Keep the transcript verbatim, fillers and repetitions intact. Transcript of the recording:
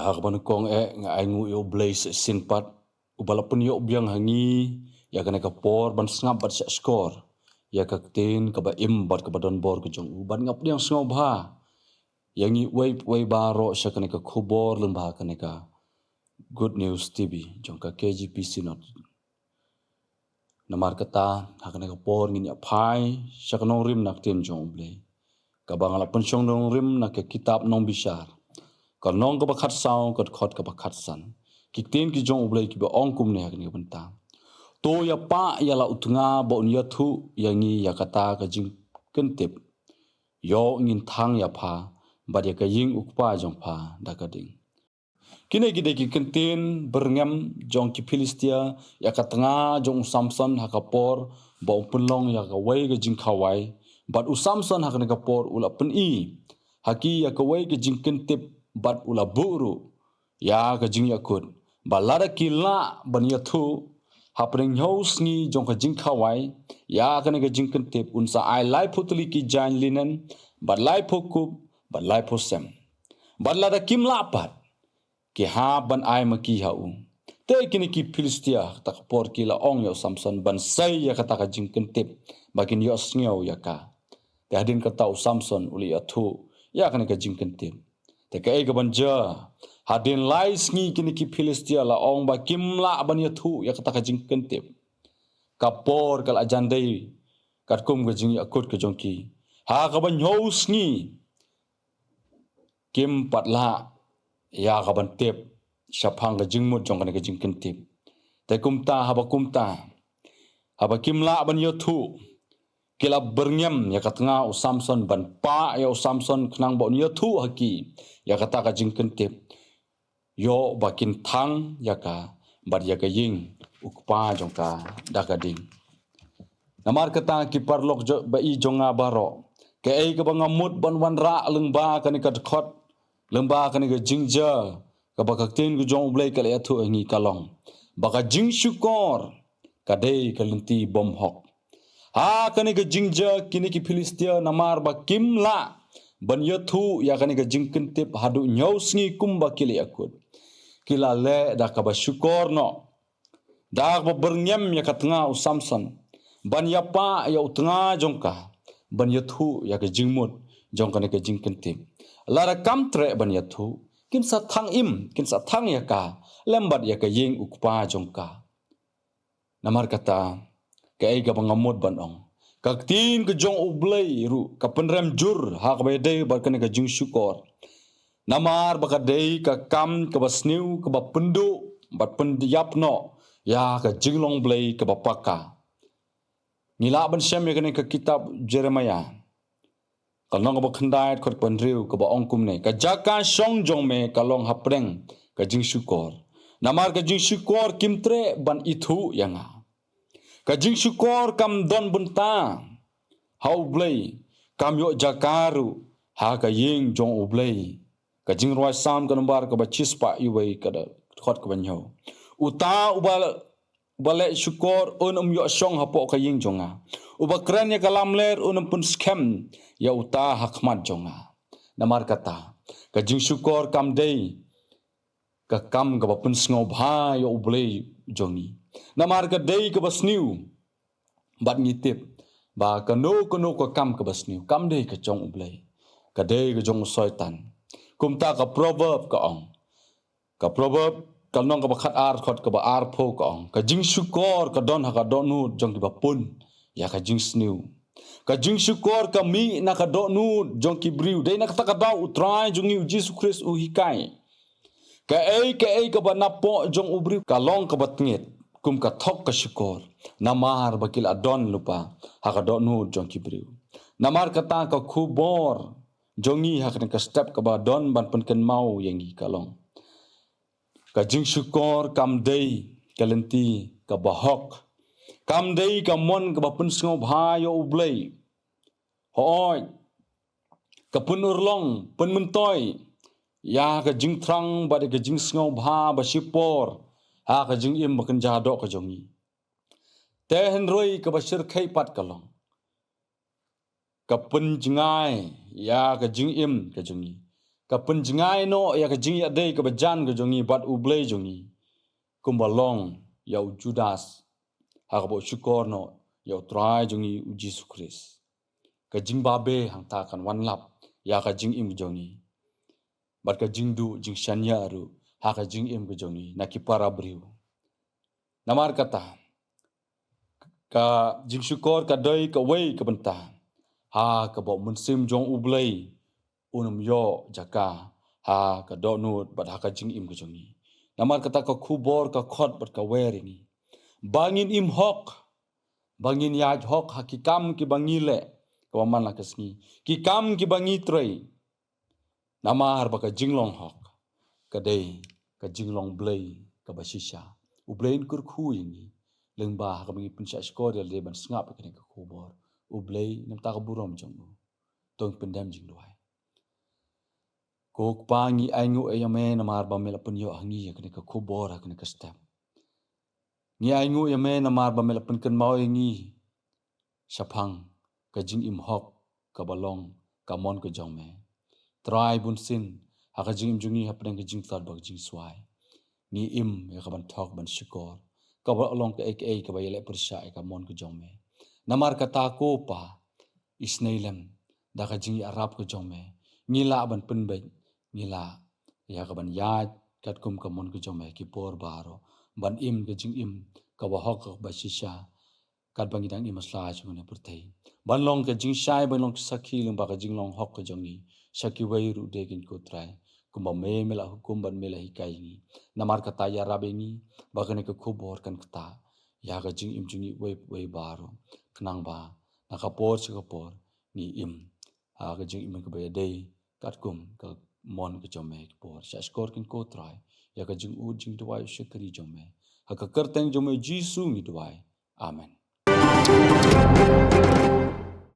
Ha kaba nyngkong eh nga ai nguh ïa U Blei sa shisien pat, uba la pynïoh biang ha ngi ïa kane ka por ban sngap bad shahshkor ïa ka ktien kaba im bad kaba donbor ka jong u, bad nga pdiang sngewbha ïa ngi uwei pa uwei baroh sha kane ka khubor lyngba kane ka Good News T V jong ka K G P Synod. Namar kata, ha kane ka por ngin ïa phai sha ka nongrim na ka ktien jong U Blei, kaba nga la pynshong nongrim na ka kitab Nongbishar, ka lynnong kaba khatsaw, ka dkhot kaba khatsan. Ki ktien ki jong U Blei kiba ong kumne ha kane ka bynta: To ïa pah ïa la u tnga ba un ïathuh ïa ngi ïa kata ka jingkyntip. Ïoh ngin thang ïa pha bad ïa ka ïing u kpa jong pha da ka ding. Kine ki dei ki kyntien byrngem jong ki Philistia ïa ka tnga jong u Samson ha ka por ba u pynlong ïa kawei ka jingkhawai, bad u Samson ha kane ka por u la pyni ha ki ïa kawei ka jingkyntip bad u la buh ruh ïa ka jingïakut ba lada ki lah ban ïathuh hapdeng hynñiew sngi jong ka jingkhawai ïa kane ka jingkyntip, un sa ai laiphew tylli ki jaiñ linen bad laiphew kup bad laiphew sem. Bad lada kim lah pat, ki hap ban ai ma ki ha u. Te kine ki Philistia ha kata ka por ki la ong ïa u Samson ban sei ïa kata ka jingkyntip ba kin ïohsngew ïa ka. Te hadien kata u Samson u la ïathuh ïa kane ka jingkyntip. Te kaei kaban jia? Hadien lai sngi kine ki Philistia la ong ba kim lah ban ïathuh ïa kata ka jingkyntip. Ka por ka la jan dei katkum ka jingïakut ka jong ki. Ha kaba hynñiew sngi kim pat lah ïa kaban tip shaphang ka jingmut jong kane ka jingkyntip. Te kumta, haba kumta, haba kim lah ban ïathuh, ki la byrngem ïa ka tnga u Samson ban pah ïa u Samson khnang ba un ïathuh ha ki ïa kata ka jingkyntip. Ïoh ba kin thang ïa ka bad ïa ka ïing u kpa jong ka da ka ding. Namar kata ki paralok ba i jong nga baroh, kaei kaba nga mut ban wanrah lyngba kane ka dkhot, lyngba kane ka jingjia kaba ka ktien ka jong U Blei ka la ïathuh ha ngi ka long ba ka jingshukor ka dei ka lynti bymhok. Ha kane ka jingjia kine ki Philistia namar ba kim lah ban ïathuh ïa kane ka jingkyntip haduh hynñiew sngi kumba ki la ïakut, ki la leh da kaba shukor noh, da kaba byrngem ïa ka tnga u Samson ban ïa pah ïa u tnga jong ka ban ïathuh ïa ka jingmut jong kane ka jingkyntip. Lada kam treh ban ïathuh, kin sa thang im, kin sa thang ïa ka lem bad ïa ka ïing u kpa jong ka. Namar kata, kaei kaba nga mut ban ong, ka ktien ka jong U Blei ruh ka pynrem jur ha kaba ïadei bad kane ka jingshukor. Namar ba ka dei ka kam kaba sniew kaba pynduh bad pynïap noh ïa ka jinglong Blei kaba paka. Ngi lah ban shem ïa kane ka kitab Jeremiah, ka lynnong kaba khyndai, dkhot kaba hynriew, kaba ong kumne: Ka jaka shong jong me ka long hapdeng ka jingshukor, namar ka jingshukor kim treh ban ithuh ïa nga. Ka jingshukor kam don bynta ha U Blei, kam ïoh jaka ruh ha ka ïing jong U Blei. Ka Jingrwai Salm ka nombar kaba shispah uwei, ka dkhot kaba hynñiew: Uta uba, uba leh shukor un ym ïoh shong hapoh ka ïing jong nga. Uba kren ïa ka lamler un ym pynskhem ïa uta ha khmat jong nga. Namar kata, ka jingshukor kam dei ka kam kaba pynsngewbha ïa U Blei jong ngi. Namar ka dei kaba sniew. Bad ngi tip ba kano kano ka kam kaba sniew kam dei ka jong U Blei, ka dei ka jong u Soitan. Kumta ka Proverb ka ong, ka Proverb ka lynnong kaba khatar, dkhot kaba arphew, ka ong: Ka jingshukor ka don ha ka dohnud jong kiba pun ïa ka jingsniew. Ka jingshukor ka mih na ka dohnud jong ki briew. Dei na kata ka daw U Trai jong ngi U Jisu Khrist u hikai, kaei kaei kaba napoh jong u briew ka long kaba tngit kum ka thok ka shukor, namar ba ki la don lypa ha ka dohnud jong ki briew. Namar kata ka khubor jong ngi ha kane ka step kaba don ban pynkynmaw ïa ngi ka long: Ka jingshukor kam dei ka lynti kaba hok. Kam dei ka mon kaba pynsngewbha ïa U Blei. Hooid, ka pynurlong, pynmyntoi ïa ka jingthrang bad ïa ka jingsngewbha ba shipor ha ka jingim ba kynja doh ka jong ngi. Te hynrei kaba shyrkhei pat ka long, ka pynjngai ïa ka jingim ka jong ngi. ka pynjngai noh ïa ka jingïadei kaba jan ka jong ngi bad U Blei jong ngi, kumba long ïa u Judas, ha kaba u shukor noh ïa U Trai jong ngi U Jisu Khrist. Ka jingbabe hangta kan wanlap ïa ka jingim ka jong ngi, bad ka jingduh jingshaniah ruh ha ka jingim ka jong ngi na ki para briew. Namar kata, ka jingshukor ka dei kawei ka bynta ha kaba u Mynsiem jong U Blei un ym ïoh jaka ha ka dohnud bad ha ka jingim ka jong ngi. Namar kata, ka khubor ka khot bad ka wer ïa ngi ba ngin im hok, ba ngin ïaid hok ha ki kam kiba ngi leh kaba man la ka sngi, ki kam kiba ngi trei. Namar ba ka jinglong hok ka dei ka jinglong Blei kaba shisha. U Blei un kyrkhu ïa ngi lyngba ha kaba ngi pynshah shkor ïa lade ban sngap ïa kane ka khubor. U Blei, namar ka burom jong u, to ngin pyndem jingduwai. Ko Kpa, ngi ainguh ïa me namar ba me la pynïoh ha ngi ïa kane ka khubor ha kane ka step. Ngi ainguh ïa me namar ba me la pynkynmaw ïa ngi shaphang ka jingim hok kaba long ka mon ka jong me. Trai, bunsien ha ka jingim jong ngi hapdeng ka jingtlot bad ka jingswai, ngi im ïa ka ban thok ban shukor, kaba long kaei kaei kaba ïaleh pyrshah ïa ka mon ka jong me. Namar kata ko Pa, isynei lem da ka jingïarap ka jong me, ngi lah ban pynbeit, ngi lah ïa ka ban ïaid katkum ka mon ka jong me ki por baroh, ban im ka jingim kaba hok kaba shisha, katba ngi dang im ha sla jong kane ka pyrthei, ban long ka jingshai, ban long ka sakhi lyngba ka jinglong hok ka jong ngi sha kiwei ruh de, ko Trai, kumba me, me la hukum bad me la hikai ïa ngi. Namar kata, ïarap ïa ngi ba kane ka khubor kan ktah ïa ka jingim jong ngi uwei pa uwei baroh, khnang ba na ka por sha ka por ngi im ha ka jingim kaba ïadei katkum ka mon ka jong me ki por. Shah shkor kein, ko Trai, ïa ka jingud jingduwai u shakri jong me. Ha ka kyrteng jong me Jisu ngi duwai. Amen.